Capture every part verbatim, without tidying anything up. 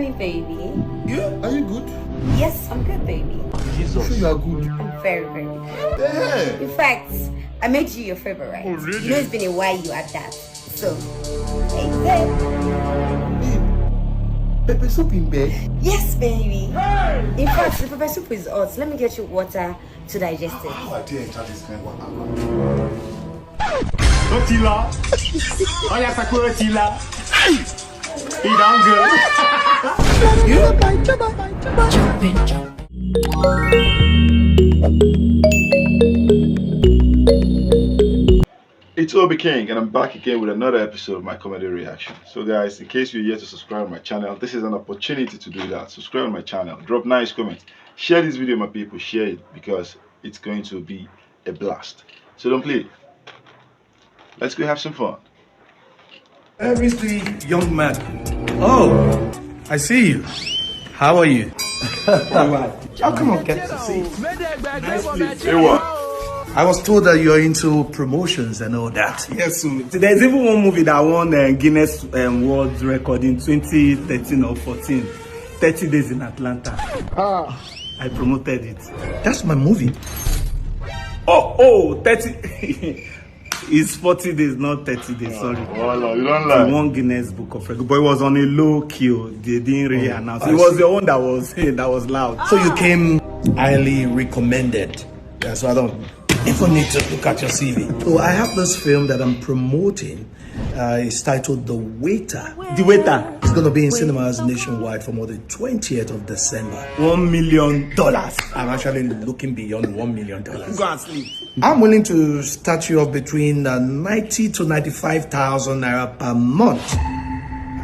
Hey, baby. Yeah, are you good? Yes, I'm good, baby. You sure you are good? I'm very, very good. Yeah. In fact, I made you your favorite. Oh, really? You know, it's been a while you had that. So, hey, babe. Babe, pepper soup in bed. Yes, baby. In fact, the pepper soup is hot. Let me get you water to digest it. How I dare enter this kind of wahala? Otila. Oya Sakura Otila. Hey! He down girl. Jumping, jump. It's Obi King, and I'm back again with another episode of my comedy reaction. So, guys, in case you're yet to subscribe to my channel, this is an opportunity to do that. Subscribe to my channel, drop nice comments, share this video, my people, share it because it's going to be a blast. So, don't play. Let's go have some fun. Every street young man. Oh, I see you. How are you? How come I get to see? Nice place. I was told that you're into promotions and all that. Yes, so there's even one movie that won uh, Guinness um, World Record in twenty thirteen or fourteen. thirty Days in Atlanta. Ah. I promoted it. That's my movie. Oh, oh, thirty. It's forty days, not thirty days. Sorry. Voila, you don't The lie. One Guinness Book of Records, but it was on a low key. Oh. They didn't really announce. It was the one that was that was loud. So you came highly recommended. Yeah, so I don't even need to look at your C V. So I have this film that I'm promoting. Uh, it's titled The Waiter. The Waiter. It's going to be in cinemas nationwide from the twentieth of December. One million dollars. I'm actually looking beyond one million dollars. Go and sleep. I'm willing to start you off between uh, ninety to ninety-five thousand naira per month.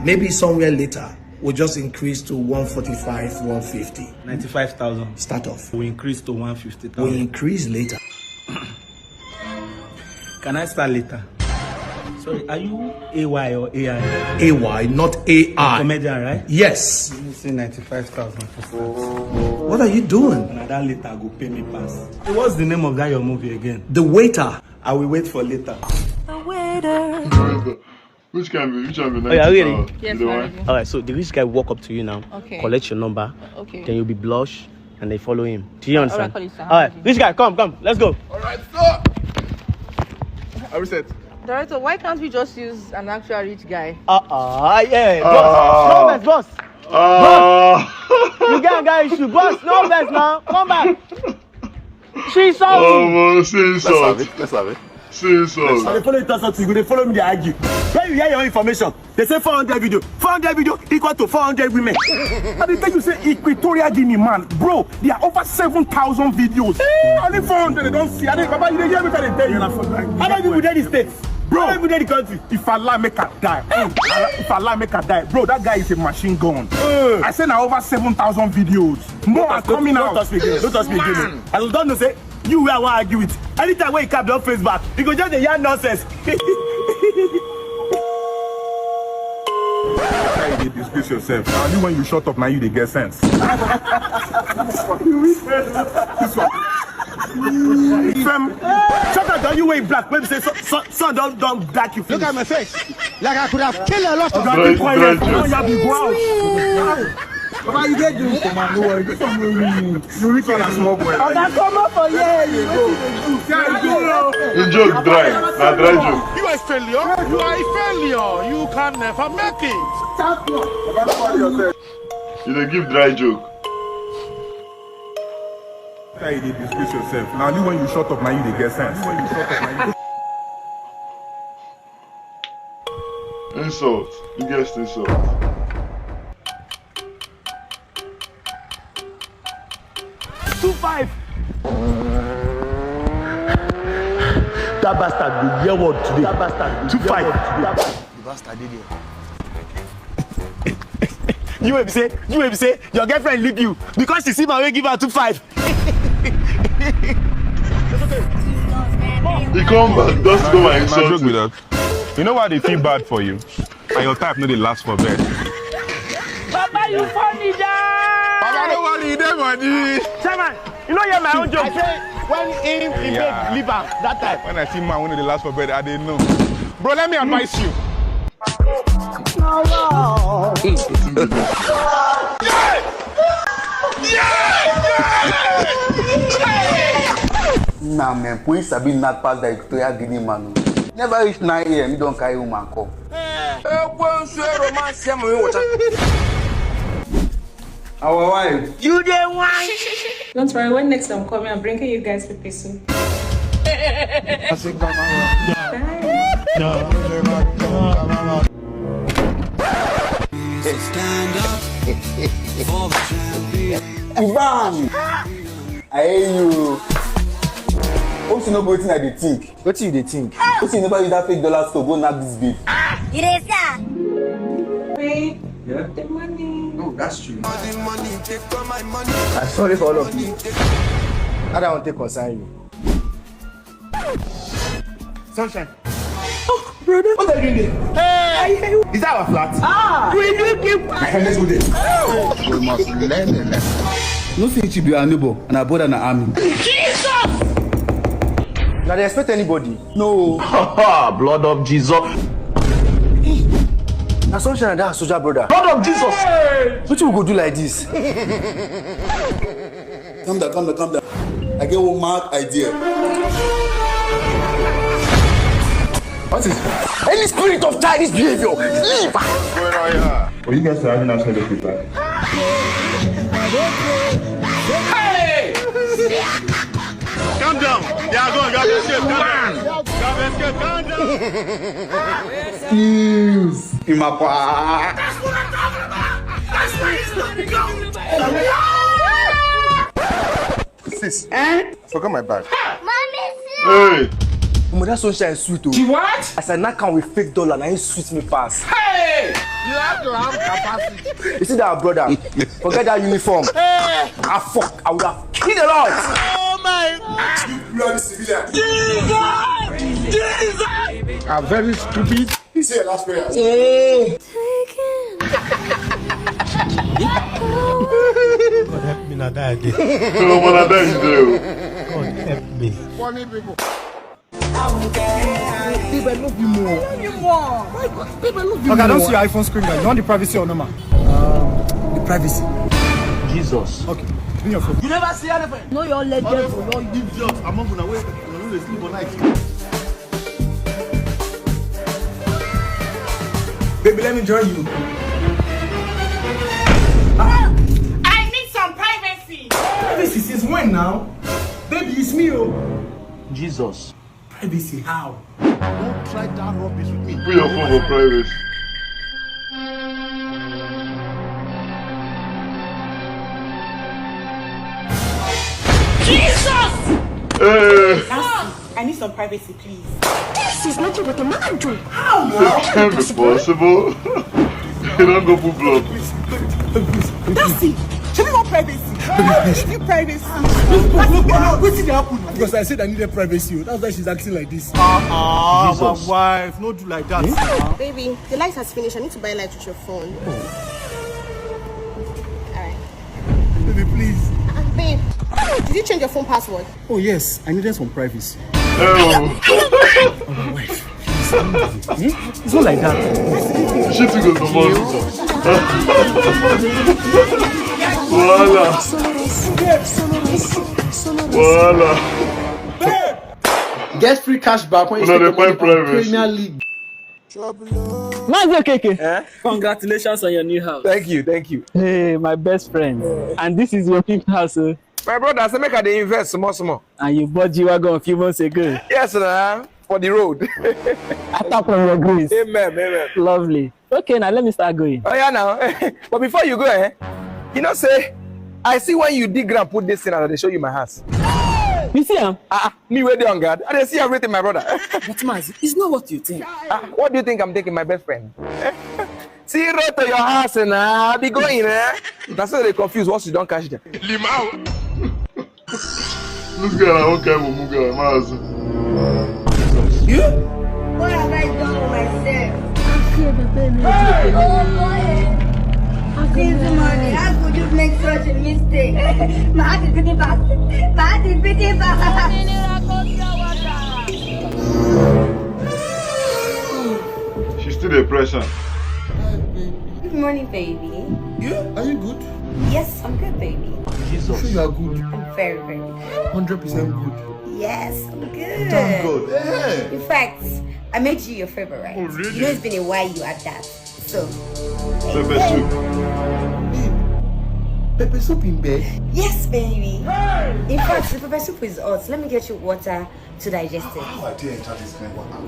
Maybe somewhere later, we'll just increase to one forty-five, one fifty. Ninety-five thousand. Start off. We increase to one fifty thousand. We increase later. Can I start later? Sorry, are you A Y or A I? A Y, not A I. Comedian, right? Yes. You say ninety-five thousand for start. What are you doing? Another later go pay me pass. What's the name of that your movie again? The Waiter. I will wait for later. Which can be, which can be Oh, yeah, ninety really? pounds? Yes, You know my why? lady. All right, so the rich guy walk up to you now, Okay. Collect your number, Okay. Then you'll be blush and they follow him. Do you understand? Call it, sir. All right, rich guy, come, come, let's go. All right, stop. Are we set? Director, why can't we just use an actual rich guy? Uh uh yeah. Ah. Boss, no vex, boss. Ah. You get guy issue, boss. No vex now. Come back. She saw me. Oh, see Let's have salt. It. Let's have it. See salt. They follow you talk something, you dey follow me dey argue. When you hear your information, they say four hundred video, four hundred video equal to four hundred women. I dey tell you say Equatorial Guinea man, bro, there are over seven thousand videos. Only four hundred they don't see. I dey, Baba, you dey hear me? I dey tell you. How many people dey the States? Bro, how many people dey the country? If I lie, make I die. If I lie, make I die. Bro, that guy is a machine gun. I say na over seven thousand videos. More are coming out. Don't touch me again. Don't touch me again. I don't know say you wey I wan argue with. Anytime wey you cap don face back, you go just dey yarn nonsense. How you dey disgrace yourself? Na you when you shut up, na you dey get sense. This one. Fem, shut up, don you wey black, wey be say sun, sun, sun don, don dark you finish. Look at my face. Like I could have killed a lot of Oga, keep quiet. Oya, be go out. Baba, you dey drink, man. No worry. This one no win. You wicked as small boy. Oga, come up for here. You wetin you dey do? The joke dry. Na dry joke. You are a failure. You are a failure. You can never make it. You dey give dry joke. How you dey disgrace yourself? Na only when you shut up, na you dey get sense. Insult. Biggest insult. Two five. That bastard be year one today. That bastard be two five. The bastard dey there. You wey be say, you wey be say, your girlfriend leave you because she see man wey give her two five. He come back just come and Na joke insult be you. That. You know why they feel bad for you? And your type no dey last for bed. Papa, you funny die. Baba, no worry, you dey money. Chairman, you know hear my own joke. When him, he Yeah. make leave am that time. When I see man wey no dey last for bed, I dey know. Bro, let me advise you. Nah, man, when sabi knack pass that Equatorial Guinea man o. Never reach nine a m, he don carry woman come. Ekwensu romance ya mwe water. Our wife. You dey wine. Don't worry, when next I'm coming, I'm bringing you guys to Peso. Bye. Stand up for the champion. Ivan! I hear you. Hope you know wetin I dey think. Wetin you dey think? Hope you never use that fake dollar store go knack this babe. You dey sell? Babe, yeah? The money. Oh, that's true. I'm sorry for all of you. I don't take concern you. Sunshine. Oh, brother. What are you doing there? Hey! Is that our flat? Ah! We do keep. My friend, let's go there. We must learn a lesson. No say she be our neighbor and our brother na army. Jesus! Now they expect anybody. No. Blood of Jesus. Na Sunshine and that soldier brother. Blood of Jesus. Wetin we go do like this? Calm down, calm down, calm down. I get one mad idea. What is? Any spirit of childish behavior, leave. What's going on here? Well, you guys are having a side of feedback. Hey! Calm down. They are gone. You have escaped. Calm down. You have escaped. Calm down. Excuse. Imakwa. That's what I'm talking about. That's where he's going to go. Sis, eh? I forgot my bag. Mommy, see. Hey. Omo, that Sunshine sweet o. The what? As I knack am with fake dollar, na him sweet me pass. Hey! You have to have capacity. You see that brother? Forget that uniform. Hey! Ah, fuck, I would have killed a lot. Oh my God! You are the civilian. Jesus! Jesus! I'm very stupid. Say your last prayer. God help me, na die again. No, man, I die today. God help me. Funny people. Babe, I love you more. I love you more. My God, babe, I love you more. Okay, I don't see your iPhone screen, guys. You want the privacy or normal? Um, the privacy. Jesus. Okay, bring your phone. You never see anything. No, your legend. All those idiots among una wey una no dey sleep for night. Baby, let me join you. I need some privacy. Privacy since when now? Baby, it's me, oh. Jesus. Privacy, how? Don't try that rubbish with me. Put your phone for private. Jesus! Eh. I need some privacy, please. This is nothing but a man joke. How now? It can't be possible. You don't go put blood. That's it. Show me more privacy. I give you privacy. Wetin dey happen? Because I said I needed privacy. That's why she's acting like this. Ah, ah, my wife, no do like that. Baby, the light has finished. I need to buy light with your phone. Alright. Baby, please. Ah, babe, did you change your phone password? Oh yes, I needed some privacy. Oh. Oh, my wife. It's not like that. She too go support. Wahala. Wahala. Get free cash back when you Una dey find private. Premier League. Mazi Okeke. Eh? Congratulations on your new house. Thank you, thank you. Hey, my best friend. And this is your fifth house. Oh. My brother, I say make I dey invest small small. And you bought G-Wagon a few months ago. Yes, sir. For the road. I tap from your grace. Amen, amen. Lovely. Okay, now let me start going. Oh, yeah, now. But before you go, eh, you know, say, I see when you dig ground, put this thing, and they show you my house. You see him? Ah, me wey dey on guard. I dey see everything, my brother. But Mazi, it's not what you think. Ah, what do you think I'm taking, my best friend? See road to your house, and I be going, eh? That's why they confused once you don't catch them. Limau. This girl, I won't care mumu girl, Mazi. You? What have I done with myself? Hey! Since morning, how could you make such a mistake? My heart is beating fast. My heart is beating fast. She Still dey press am. Good morning, baby. Yeah, are you good? Yes, I'm good, baby. You sure you are good? I'm very, very good. Hundred percent good. Yes, I'm good. Thank God. Yeah. In fact, I made you your favorite. You know it's been a while you had that. So, Pepper soup. Pepper soup in bed. Yes, baby. In fact, the pepper soup is hot. Let me get you water to digest it. How I take enter this kind of water?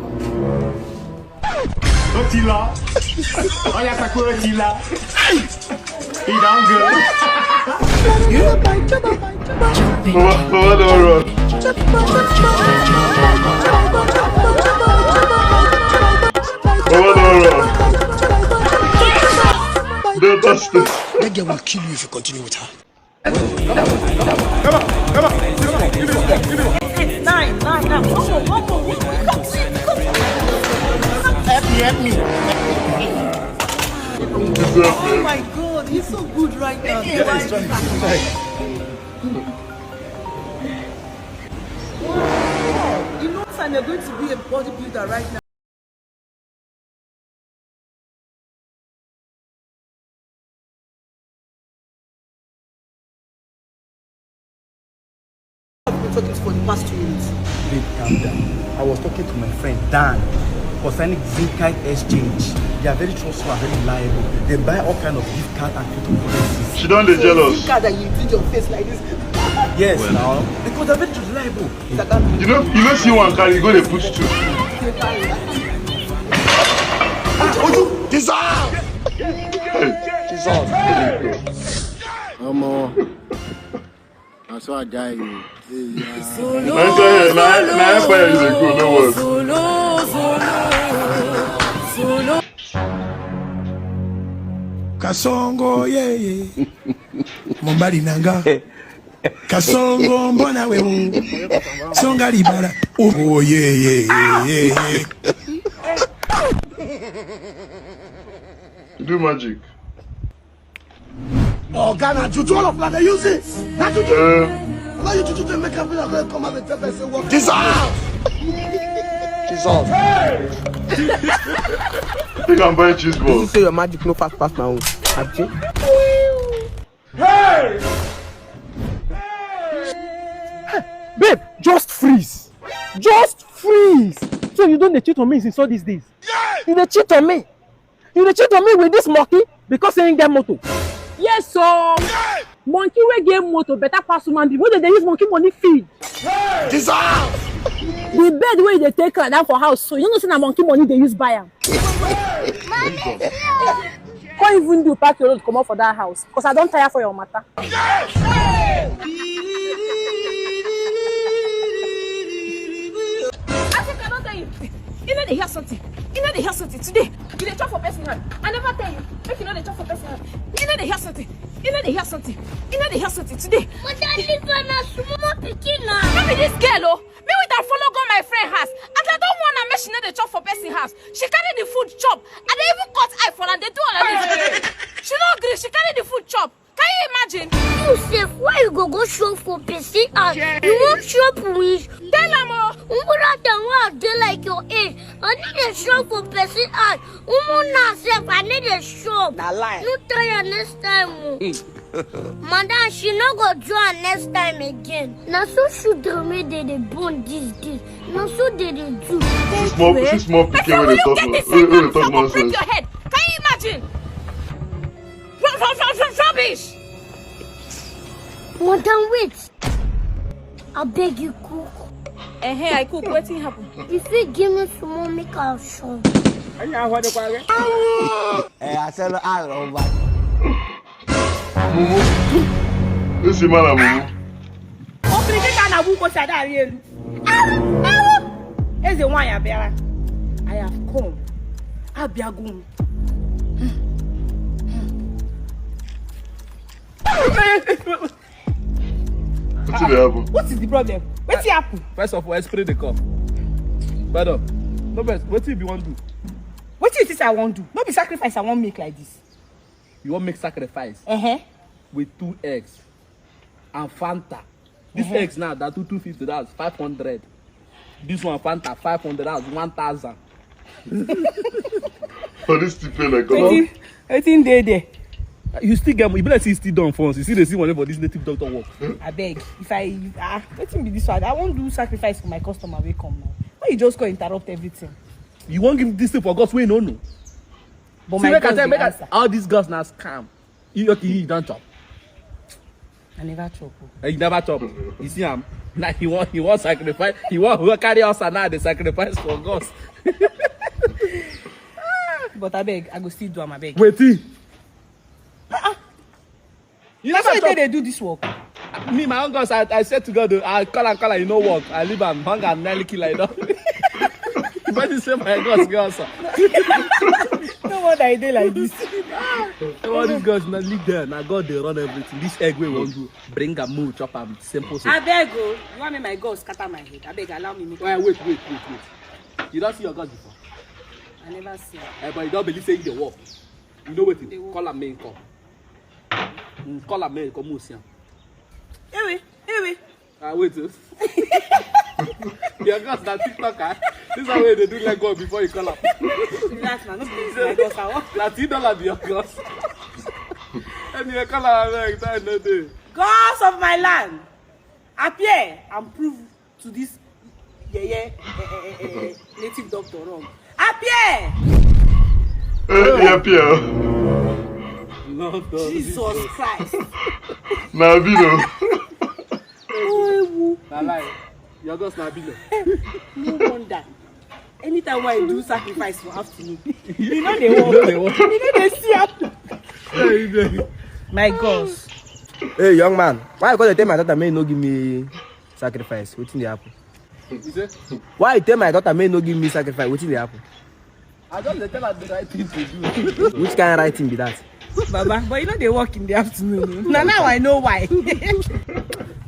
Rotila. Oya Sakura Rotila. He down good. Mama, mama don run. Mama don run. Don't touch this. That girl will kill you if you continue with her. Eight, nine, nine, nine. Come on, come on. Come, come, come. Help me, help me. Oh my God, he's so good right now. Wow. In no time, you're going to be a bodybuilder right now. I've been talking for the past two minutes. Babe, calm down. I was talking to my friend Dan concerning Zinkite Exchange. They are very trustworthy and very reliable. They buy all kind of gift cards and cryptocurrencies. She don dey jealous. Card that you did your face like this. Yes, now, because they're very reliable. You know, you know, see one carry, you go dey put two. Ah, Oju, dissolve. Jesus. Omo. Na so I die you. Na so here, na na fire you dey go, no worry. Kasongo, yeah, yeah. Mombali nanga. Kasongo, mbona wewe. Songa libala. Oh, yeah, yeah, yeah, yeah, yeah. You do magic. Oga, na juju all of una dey use it. Na juju. Uh, Allow you juju to make am feel like come out and tell person what. Dissolve. Jesus. you can buy cheese balls. Say your magic no fast pass my own. Abi? Babe, just freeze. Just freeze. So you don dey cheat on me since all these days? You dey cheat on me? You dey cheat on me with this monkey because say him get motor? Yes o. Monkey wey get motor better pass human being wey dey dey use monkey money feed. Dissolve. The bed wey you dey take lie down for house so, you no know say na monkey money dey use buy am? Come even do pack your load comot for that house, cause I don tire for your matter. Africa, I don tell you. You no dey hear something. You no dey hear something. Today, you dey chop for person hand. I never tell you. Make you no dey chop for person hand. You no dey hear something. You no dey hear something. You no dey hear something. Today. But I live on a small pikin now. No be this girl o. Me wey I follow go my friend house. As I don warn am make she no dey chop for person house. She carry the food chop. I dey even cut eye for am dey do all of this. She no gree. She carry the food chop. Can you imagine? You sef, why you go go shop for person house? You wan shop with? Tell am o. Umura dem wey dey like your age, I no dey shop for person house. Umu na sef, I no dey shop. Na lie. No try am next time o. Madam, she no go do am next time again. Na so children wey dey dey born these days, na so dey dey do. See small, see small pikin wey dey talk, wey wey dey talk nonsense. Break your head. Can you imagine? Rubbish. Madam, wait. Abeg you cook. Eh, I cook. Wetin happen? You fit give me small make I chop. Eh, I sell all over. Mumu. This is man, Mumu. Complicate na who go sada arielu. Eze nwanyị abịara. I have come. Abịago m. Wetin dey happen? What is the problem? Wetin happen? First of all, explain the cup. Madam, no vex. Wetin you be wan do? Wetin you think I wan do? No be sacrifice I wan make like this. You wan make sacrifice Uh-huh. With two eggs and Fanta. This eggs now, that two two fifty, that's five hundred. This one Fanta, five hundred, that's one thousand. For this stupid, like, come on. Wetin wetin dey there? You still get, you be like say you still don funds. You see, they see money for this native doctor work. Abeg, if I ah wetin be this one? I wan do sacrifice for my customer wey come now. Why you just come interrupt everything? You wan give this thing for gods wey you no know. But See, my make I girls tell, dey make I, answer. All these girls na scam. You, okay, you don chop. I never chop o. Eh, you never chop. You see am? Na he wan, he wan sacrifice. He wan, he wan carry us and now dey sacrifice for gods. But abeg, I go still do am abeg. Wetin? You That's never why they chop. dey do this work. Me, my own gods, I, I said to God, oh, I call and call and you no work. I leave am, hang and nearly kill like that. But you say my gods, girls. No wonder I dey like this. All these girls, na leave there. Na God dey run everything. This egg wey we wan do, bring am, move, chop am, simple. Simple. Abeg o, you wan make my girl scatter my head? Abeg, allow me make. Wait, wait, wait, wait, wait. You don see your gods before? I never see. Eh, but you don believe say you dey work. You know wetin? Dey work. Call am make him come. Mm, call am make him come, make we see am. Ewe, ewe. Ah, wait. Oh. Your gods na TikToker. This is how they do like God before you call am. Relax na, no be this my girls I want. Na ten dollar be your gods. Anyway, call am abeg, time no dey. Gods of my land, appear and prove to this yeye eh, eh, eh, eh, native doctor wrong. Appear! Eh, yeah, Pierre. Lord God. Jesus Christ! Na Abino. Oh, ewu. Na lie. Your gods na Abino. No wonder. Anytime wey I do sacrifice for afternoon, you know they You know work. they work. You know they see am. Hey, baby. My gods. Hey, young man, why you go dey tell my daughter make you no give me sacrifice? Wetin dey happen? You say? Why you tell my daughter make you no give me sacrifice? Wetin dey happen? I just dey tell her the right thing to do. Which kind of right thing be that? Baba, but you know they work in the afternoon. Oh. Na now I know why.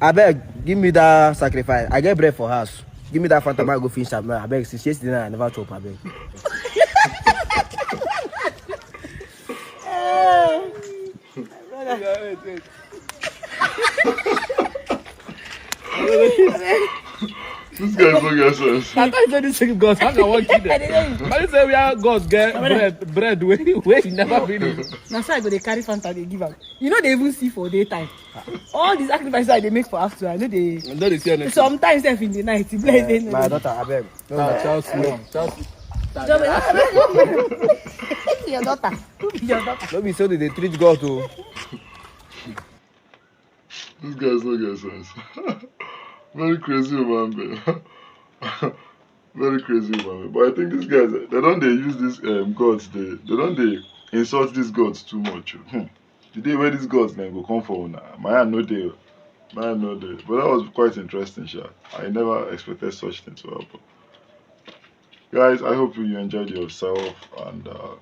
Abeg, give me that sacrifice. I get bread for house. Give me that Fanta, make I go finish am now. Abeg, since yesterday night I never chop, abeg. Yeah, wait, wait. This guy is not get sense. I thought you said this thing, God. How can one kill them? I didn't say we are gods get bread, bread wey wey you never finish. Na so I go dey carry Fanta dey give am. You know they even see for daytime. All the sacrifices I dey make for afternoon, I know they. I no dey see anything. Sometimes sef in the night, e bless dey My no. Daughter, abeg. No, Ah, no. Charles, no, Charles. Your daughter. Your daughter. No be so they dey treat God o. This guy is not get sense. Very crazy human being. Very crazy human being. But I think these guys, they don dey use these um, gods. They they don dey insult these gods too much. Oh. Hmm. The day where these gods dem go come for una, my hand no dey. Oh. My hand no dey. But that was quite interesting, sha. I never expected such thing to happen. Guys, I hope you enjoyed yourself, and uh,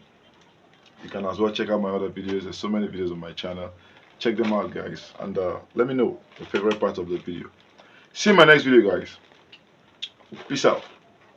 you can as well check out my other videos. There's so many videos on my channel. Check them out, guys, and uh, let me know your favorite part of the video. See you in my next video, guys. Peace out.